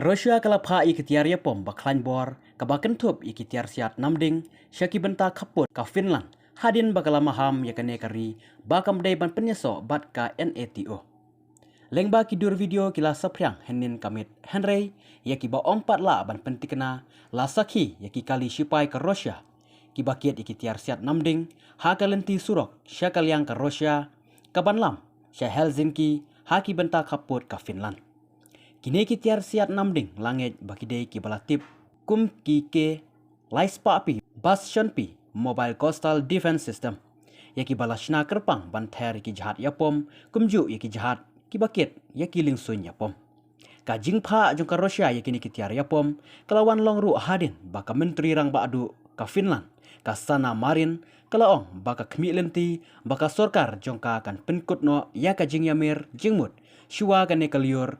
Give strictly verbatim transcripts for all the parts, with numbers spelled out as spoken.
Russia ka la phah ïa ki tiar ïapom ba khlaiñ bor kaba kynthup ïa ki tiar siat namding sha ki bynta khappud ka Finland, hadien ba ka la maham ïa kane ka ri ba kam dei ban pynïasoh bad ka NATO. Lyngba ki dur video ki la saphriang hynnin ka miet, hynrei ïa kiba ym pat lah ban pyntikna la sakhi ïa ki kali shipai ka Russia kiba kit ïa ki tiar siat namding ha ka lynti surok sha ka liang ka Russia kaban lam sha Helsinki ha ki bynta khappud ka Finland. Kine ki tiar siat namding la ngeit ba ki dei kiba la tip kum ki K lai spah phi bas shon phi Mobile Coastal Defense System, ïa kiba la shna kyrpang ban ther ïa ki jahaj ïapom kumjuh ïa ki jahaj kiba kit ïa ki liengsuiñ ïapom. Ka jingphah jong ka Russia ïa kine ki tiar ïapom ka la wan long ruh hadien ba ka Myntri Rangbah Duh ka Finland, ka Sanna Marin, ka la ong ba ka khmih lynti ba ka sorkar jong ka kan pynkut noh ïa ka jingïamir jingmut shuwa kane ka lyiur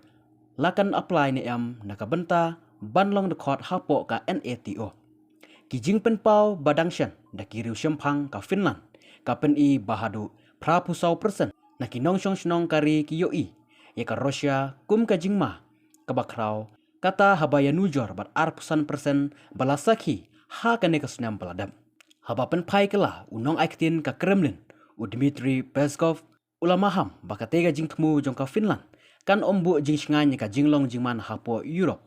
la kan apply ne em na ka bynta ban long dkhot hapoh ka NATO. Ki jingpynpaw ba dang shen da ki riew shemphang ka Finland ka pyni ba haduh phra phew saw percent na ki nongshong shnong ka ri ki ïohi ïa ka Russia kum ka jingma kaba khraw, kata haba ïanujor bad ar phew san percent ba la sakhi ha kane ka snem ba la dep. Haba pynphai kylla, u nongai ktien ka Kremlin, u Dmitry Peskov, u la maham ba katei ka jingthmu jong ka Finland kan ym buh jingshngaiñ ïa ka jinglong jingman hapoh Europe